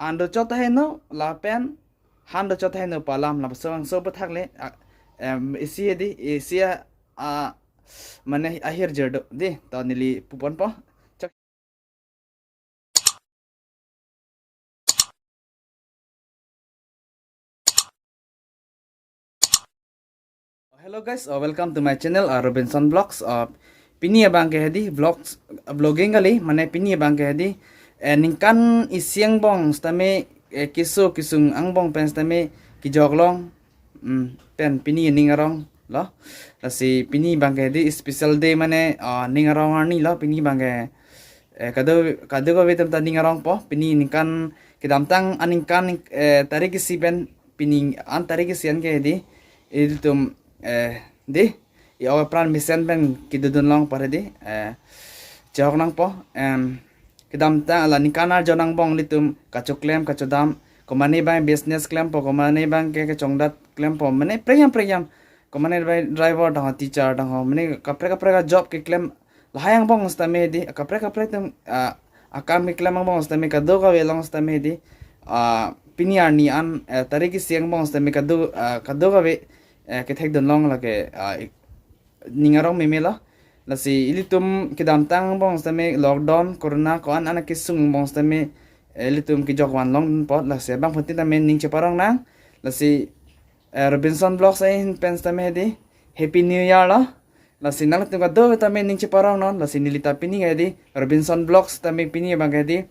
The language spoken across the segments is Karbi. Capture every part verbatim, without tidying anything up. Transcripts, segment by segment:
Han dochot tahai no lapen han dochot tahai no pu alam labangso aso aputhak le, ah, em, isi hedi, isi a, a, mane ahirjir do dei, to neli puponpo. Hello guys, uh, welcome to my channel, uh, Robinson Vlogs. Uh, pini abangke hedi vlogs, uh, vlogging kali, mane pini abangke hedi, eh, ningkan isi angbong sitame, eh, keso kesung angbong pen sitame kejok long, mm, pen pini ning arong lo. Lasi pini abangke hedi special day mane, uh, ning arong arni lo, pini abangke, eh, kado, kadokave atum ta ning arongpo, pini ningkan kedamtang aningkan, eh, tarik isi pen pini an tarik isi anke hedi, ilitum, eh, dei, i-ok apran mesen pen kedodun long pare dei, eh, chehok nangpo, em, kedamtang la ningkan arjon angbong ilitum kachoklem kachodam, komane abang business klempo, komane abangke kachongdat klempo, mane prekjam prekjam, komane abang driver dang ho, teacher dang ho, mane kaprek kaprek a-job keklem, lahai angbong sitame hedi, kaprek kaprek atum, ah, akam keklem angbong sitame kadokave along sitame hedi, ah, pini arni an, eh, tarik isi angbong sitame kado, ah, kadokave, eh, kethekdun long lake, ah, ik-, ning arong meme lo. Lasi ilitum kedamtang angbong sitame lockdown, corona ko-an an akesung angbong sitame, eh, ilitum kejok van longdun apot, lasi abangphutin tame ning cheparong nang. Lasi, eh, Robinson Vlogs ahin pen sitame hedi Happy New Year lo. Lasi nanglitum kadokave tame ning cheparong non, lasi neli ta pini hedi Robinson Vlogs tame pini abangke hedi,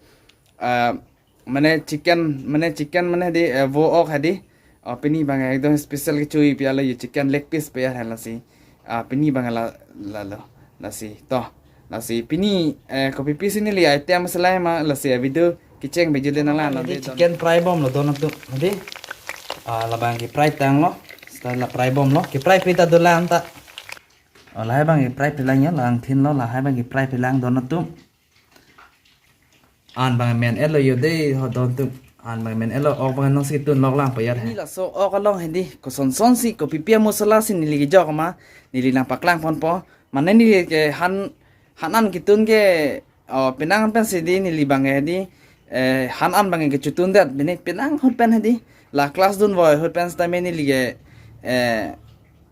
ah, mane chicken, mane chicken mane hedi, eh, vo-ok hedi. Oh, pini abangke ekdom special kecho-i pi alo, ye chicken leg piece pi ahen lasi. Ah, pini abangke la, lalo. Lasi, to. Lasi pini, eh, kopi pisi neli item selai ma, lasi, eh, video kecheng bejule nanglang. Hedi nonde chicken fry bomlo don atum. Hedi, ah, labang ke-fry tanglo. Seta la fry bomlo. Ke-fry pri ta dolang ta. Oh, lahai abang ke-fry pri lang ya, langthin lo, lahai abang ke-fry pri lang don atum. An abang men-etlo yo dei ho don atum. An abang men-etlo, ok abang nonsi tun lok lang payar he. Pini laso ok along hedi, kosonsonsi kopi pi amasala si neli kejok ma, neli nangpaklang ponpo. Mane neli ke han, han an ketun ke, oh, penang pensi dei neli abangke hedi, eh, han an abangke kechotun det, bini penang ahut pen hedi. La class dunvoi ahut pen sitame neli ke, eh,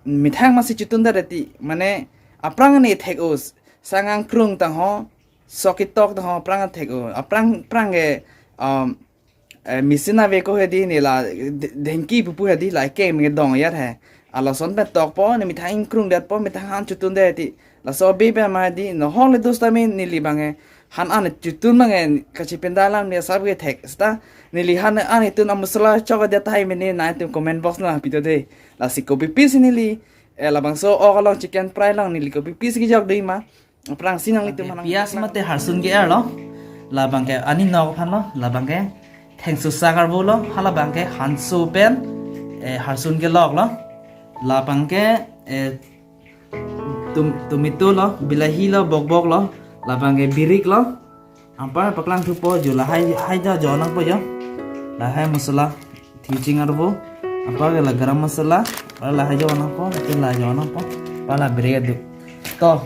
methang masi chotun det ti, mane aphrang ne thek-o, sangang krung tang ho, sok ketok tang ho, aphrang thek-o, aphrang, aphrang ke, um, eh, machine ave ko hedi neli la de-, dhengki pupu hedi la ke me dong yar he. Alason pen tokpo, ne methang ingkrung detpo, methang han chotun det ti. Laso abe pen ma hedi, nohok le dos tame neli abangke han an chotun abangke kachipinda alam ne sab kethek. Seta neli han an tun amasala chok det tahai mene nangtum comment box na pito dei. Lasi kopi pisi neli, eh, labangso ok along chicken fry along neli kopi pisi kejok dei ma. Aphrangsi nanglitum hanang pias mate harsun ke-erlo. Labangke ani nok aphanlo, labangke thengso sak arvo lo, halabangke hanso pen, eh, harsun keloklo. Labangke, eh, tom-, tomato lo, bilahi lo, bokbok lo, labangke birik lo. Anpar paklang thupo jo, lahai, hai ja jo nangpo jo. Lahai masala, thiching arvo. Anpar ke la garam masala, anpar lahai jo nangpo, anpar la jo nangpo. Anpar la birik adu. To.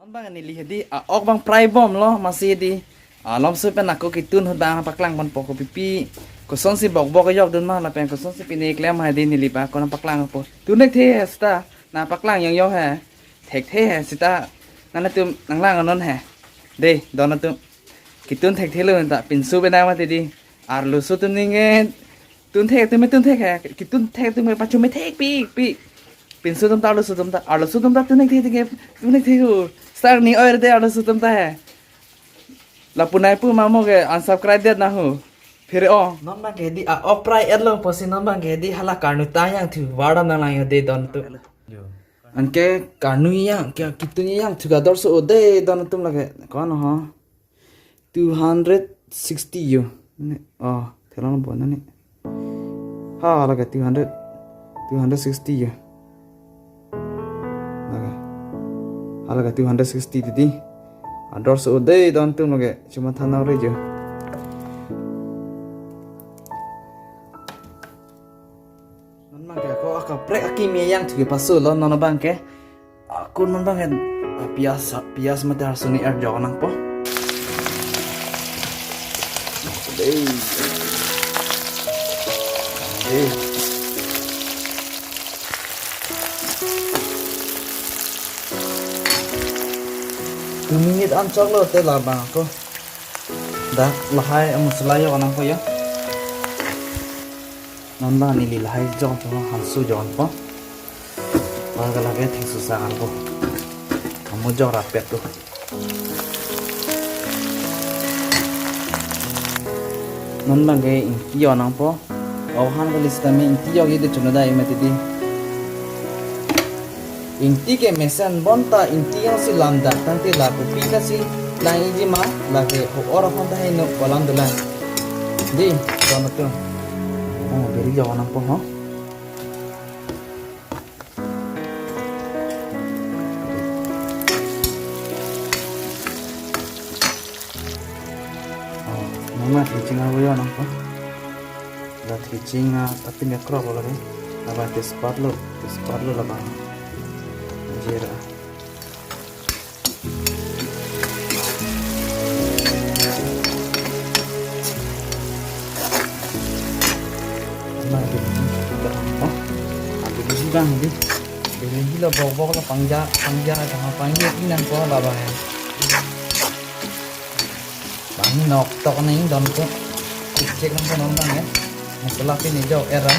Non abang neli hedi, ah, ok abang fry bomlo, masi hedi. Ah, lomso pen ako ketun ahut abang paklang ponpo kopi pi. Kosonsi bokbok jokdun ma lapen kosonsi pine klem hedi neli abang ako nangpaklangpo. Tun thekthe seta nangpaklang yong yong he. thekthe he seta nangtum nanglang non he. Dei, don atum. Kitun thekthe lo ta pinso penang mati dei. Arloso atum ninge tun thek atum tun thek he. Kitun thek atum pachu me thekpikpik. Pinso atum ta arloso atum ta arloso atum ta tun thekthe ke tun thekthe ho. Sar ni oir de arloso atum ta he. Lapu nai pu mamo ke unsubscribe det na ho. Phir o. Non bang ke dei a-ok prai et lo pusi non bang ke dei hala karnu ta yang thu vardam nanglang yo dei don atum. Anke karnu yang ke kitun yang thu kador so o dei don atum lake. Ko-an ho. Two hundred sixty yo. Ne, oh, thelong bon ne. Ha, lake two hundred. Two hundred sixty yo. Lake. Ha, lake two hundred sixty titi. Ador so o dei don atum lake. Cuma than nang re jo. Non bang ke ako akaprek akimi yang thu ke pasu lo non bang ke. Ako non bang ke, ah, pias, pias mate arsuni er jok nangpo. Dei. Dei. Two minute an chok lo te labang ako. Dak lahai amasala yok nangpo ya. Non bang neli lahai jok po, hansu jok po. Bang ke lake thengsu sa po. Kamu jok rapet tu. Non bang ke ingti yok nangpo. Auhan kali sitame ingti yok ide chunada imatidi. Ingti ke mesen bonta ingti yong si lamdak tangte la kopi kasi lang iji ma lake ho or aphanta heno kolam dolang. Dei, don atum. Oh, biri jok nangpo ho. Oh, mama kicing awo yo nangpo. La kicing a tapi ne krok lo lagi. Laba tejpat lo, tejpat lo laba. Jera. Nah, gitu. Oh, aku di bang di. Di lo bok-bok lo pangja, pangja, pangja, pangja, inang ko laba ya. Bang nok tok ning don ko. Cek nang ko non bang ya. Masala pini jok era.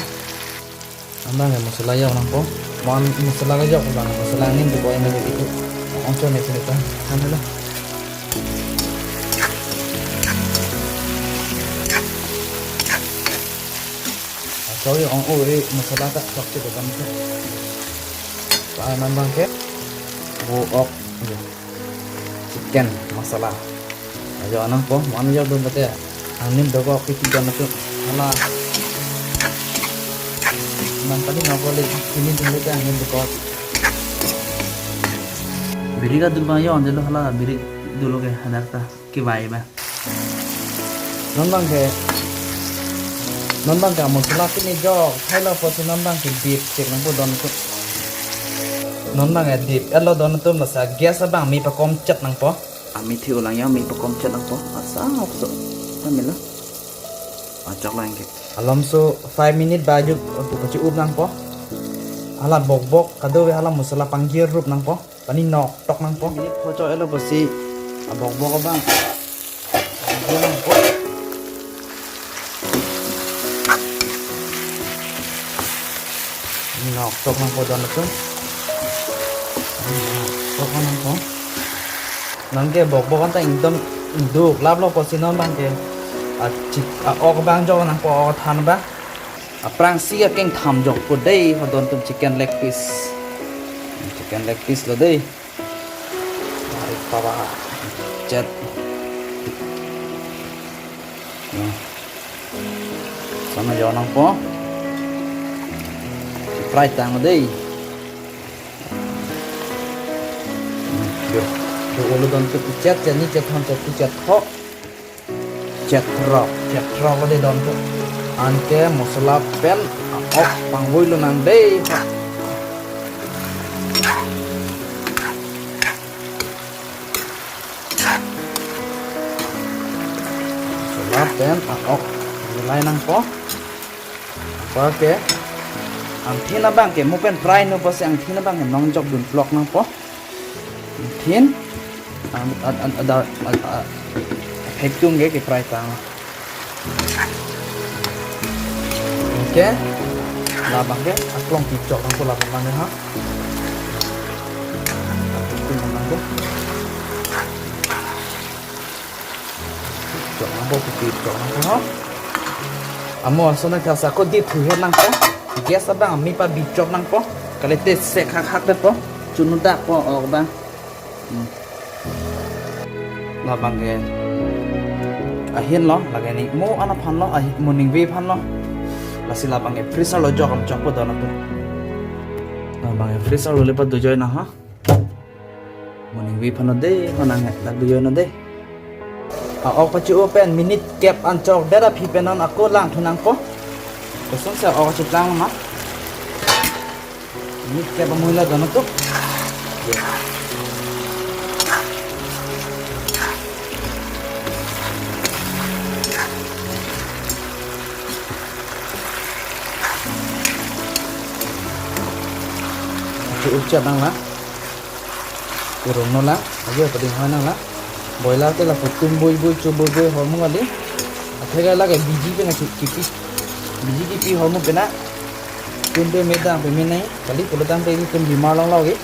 Nang bang ya masala yok nangpo. Mon masala ke yok bang, masala ning ko boy na itu. Ongcho ne sini ta. Kan lo. Aso yo ong o e masala ta chok chok bang ko. Pa nang bang ke. Bo ok. Chicken masala. Ajo anang po, mami jo dun bate. Angnim dokok piti jan tu. Hala. Nang tadi nang boleh ini dun bate angnim dokok. Biri ka dun bang yo, jelo hala biri dolo ke hadak ta kevai ba. Non bang ke, non bang ke masala pini jok, thailo pusi non bang ke dip chek nangpo don tu. Non bang ke dip, elo don tu masa gas abang mi pakom chet nangpo. Ami thi ulang ya mi pakom chet nangpo. Asa hokso. Amilo. Achok lang ke. Alom so five minute baju, aku pachi up nangpo. Hala bok-bok, kadokave hala masala panggir rup nangpo. Pani nok tok nangpo. Minute pho cho elo pusi abok-bok abang. Abang nangpo. Nok tok nangpo don tu. Nok tok nangpo. Nang ke bok-bok anta ingdom ingduk lap lo pusi non bang ke. A chik a ok bang jo nangpo ok than ba. Aphrangsi akeng tham jok po dei, hodon atum chicken leg piece. Chicken leg piece lo dei. Tarik paba. Chet. Ya. Sana jo nangpo. Fry tang dei. Yo. Do olo don atum chet, chet ni chet tham chet ni chet ho. Chet rok, chet rok dei don tu. Anke masala pen a-ok pangvoi lo nang dei. Masala pen a-ok vilai nangpo. Anke angthin abang ke mo pen fry no pusi angthin abang ke nongjok dun plok nangpo. Thin. An, an, an, ada, ad, ad, phek tung ke, ke fry tang. Okay. Labang ke, aklong kechok nangpo labang ke ha. Kechok nangpo. Chok nangpo, kechok nangpo ha. Amo ason nangthasa ako di thuher nangpo. Gas abang ami pa bichok nangpo. Kalite sek hak hak detpo. Chunudakpo ok bang. Hmm. Labang ke ahin lo, lake ni mo an aphan lo, ahi-, mo ningve aphan lo. Lasi labang ke freezer lo jok am chokpo don atum. Labang ke freezer lo le pa dojoi na ha. Mo ningve aphan lo de, ho nang dak dojoi na de. A-ok pachu open minute kep an chokdet aphi pen non ako langthu nangpo. Kosonsi a-ok cheplang ma. Minute kep amuila don atum. Chu ucha nang la. Kurung no la. Ajo pading ha nang la. Boila te lapu tum bui bui chu bui bui hormung ali. Athega lake biji pen a chu kipi. Biji kipi hormung pen a. Tum pe medang pe menai. Kali pulo tang pe tum bimar long lo ke.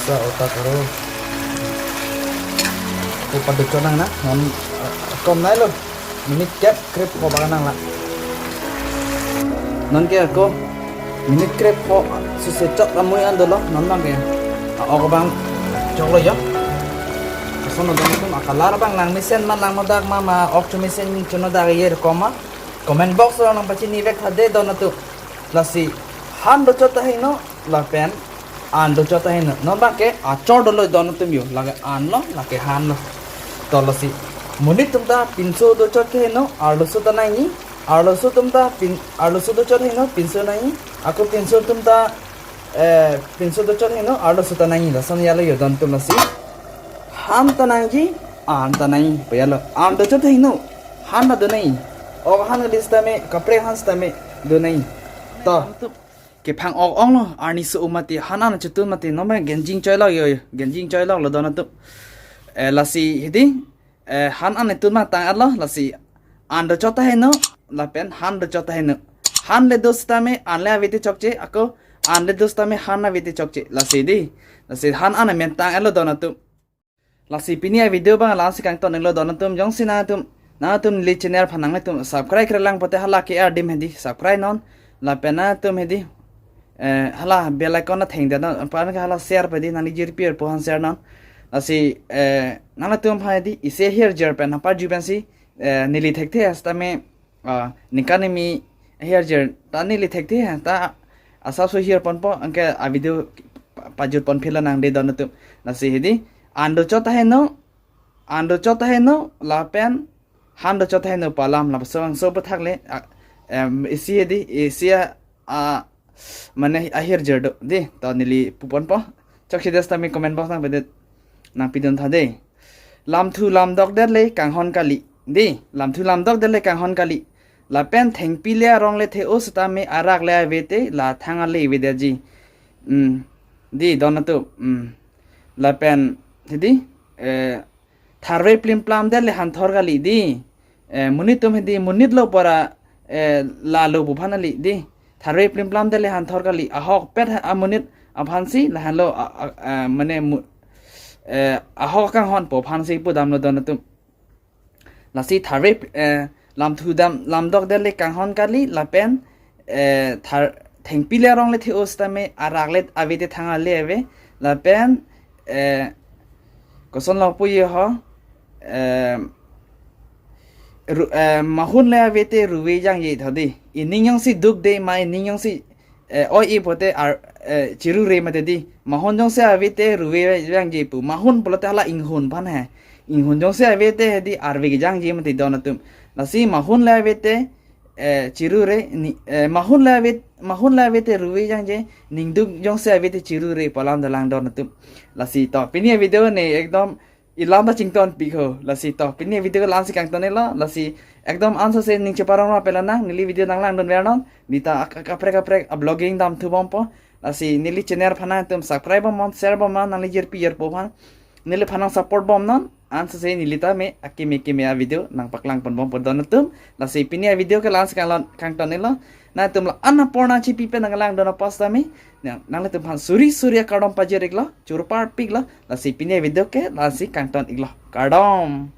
Sa ota karo. Ko padu chonang na. Non, eh, kom nai lo. Minute kep krep ko bang nang la. Non ke ako minute krep ko suse chok amui an dolo non bang ke. A-ok bang choklo yo. Ason don atum a-color bang nang mesen ma nang nodak ma ma ok chu mesen chu nodak ye koma. Comment box lo nang pachini vek tha de don atum. Lasi han do chot taheno lapen an do chot taheno. Non bang ke achor dolo don atum yo. Lake an lo, lake han lo. To lasi monit atum ta pinso do chot ke heno, arloso ta nangji, arloso atum ta pin, arloso do chot heno, pinso nangji, ako pinso atum ta, eh, pinso do chot heno, arloso ta nangji. Lason yalo yo don atum lasi. Han ta nangji, an ta nangji. Payalo, an do chot heno, han ta do nangji. Ok han kali sitame, kaprek han sitame do nangji. To. Kephang ok ong lo, arni so mati, han an chetun mati, non bang genjing choi lo yo, genjing choi lo lo don atum. Eh, lasi hidi, eh, han an tun ma tang at lo, lasi an do chot taheno, lapen han do chot taheno. Han le do sitame, an le ave te chokche, ako an le do sitame, han ave te chokche, lasi di, lasi han an men tang at lo don atum. Lasi pini a-video bang la-ansi kangton lo don atum jongsi nangtum, nangtum neli channel aphan nanglitum subscribe kre lang pote hala ke ardim hedi subscribe non. Lapen nangtum hedi, eh, hala bell icon na thengdet non, apar ke hala share pedi nangli jirpi arpo aphan share non. Lasi, eh, nangtum aphan hedi isi ahirjir pen nangparju pensi, eh, neli thekthe sitame, ah, ningkan kimi ahirjir ta neli thekthe ta asapso hirponpo anke a-video pa-, pajutpon phila nang de don atum. Lasi hedi an do chot taheno, an do chot taheno, lapen han do chot taheno pu alam labangso bangso pathak le, ah, em, isi hedi, isi a, a, mane ahirjir do, di, to neli puponpo. Chokche det sitame comment box nang pedet nangpidun tha de. Lamthu lamdok det le kanghon kali. Di, lamthu lamdok det le kanghon kali. Lapen thengpi le arong le the-o sitame arak le ave te la thang ale avedetji. Hmm. Di, don atum. Hmm. Lapen, hedi, eh, tharve plimplam det le hanthor kali di. Eh, monit atum hedi monit lo pora, eh, lalo pu aphan kali di. Tharve plimplam det le hanthor kali. Ahokpet ha-, amonit aphansi lahenlo a, a, a, mane mu-, eh, ahok kanghon pu aphansi pudamlo don atum. Lasi tharve, eh, lamthu dam, lamdok det le kanghon kali lapen, eh, thar, thengpi le arong le the-o sitame arak le ave te thang ale ave lapen, eh, koson lo pu ye ho, eh, ru-, eh, mahun le ave te ruve jangje tho di. Ining jongsi duk de ma ining jongsi, eh, oi-e pote ar, eh, chirure mate di. Mahun jongsi ave te ruve jangje pu. Mahun pulote hala inghun aphan he. Inghun jongsi ave te hedi arve kejangje mate don atum. Lasi mahun le ave te, eh, chirure ni, eh, mahun le ave, mahun le ave te ruve jangje, ning duk jongsi ave te chirure pu alam dolang don atum. Lasi to pini a-video ne ekdom ilam ta chington pik ho. Lasi to, pini video ke la-ansi kangton-iklo. Lasi ekdom ansose ning cheparong ra pelanang, neli video nanglangdun vernon. Neli ta ak-, ak-, kaprek kaprek a-vlogging dam thu bompo. Lasi neli channel aphan nangtum subscribe bomnon, share bomnon, nangli jirpi jirpo aphan. Neli aphan nang support bomnon, ansose neli ta me akeme keme a-video nangpaklang pon bompo don atum. Lasi pini a-video ke la-ansi kangton-iklo. Nangtum la-an apor nangchipi pen nanglangdun apot sitame, nang, nanglitum aphan suri suri akardom pajir-iklo, churpar piklo. Lasi pini a-video ke la-ansi kangton-iklo. Kardom.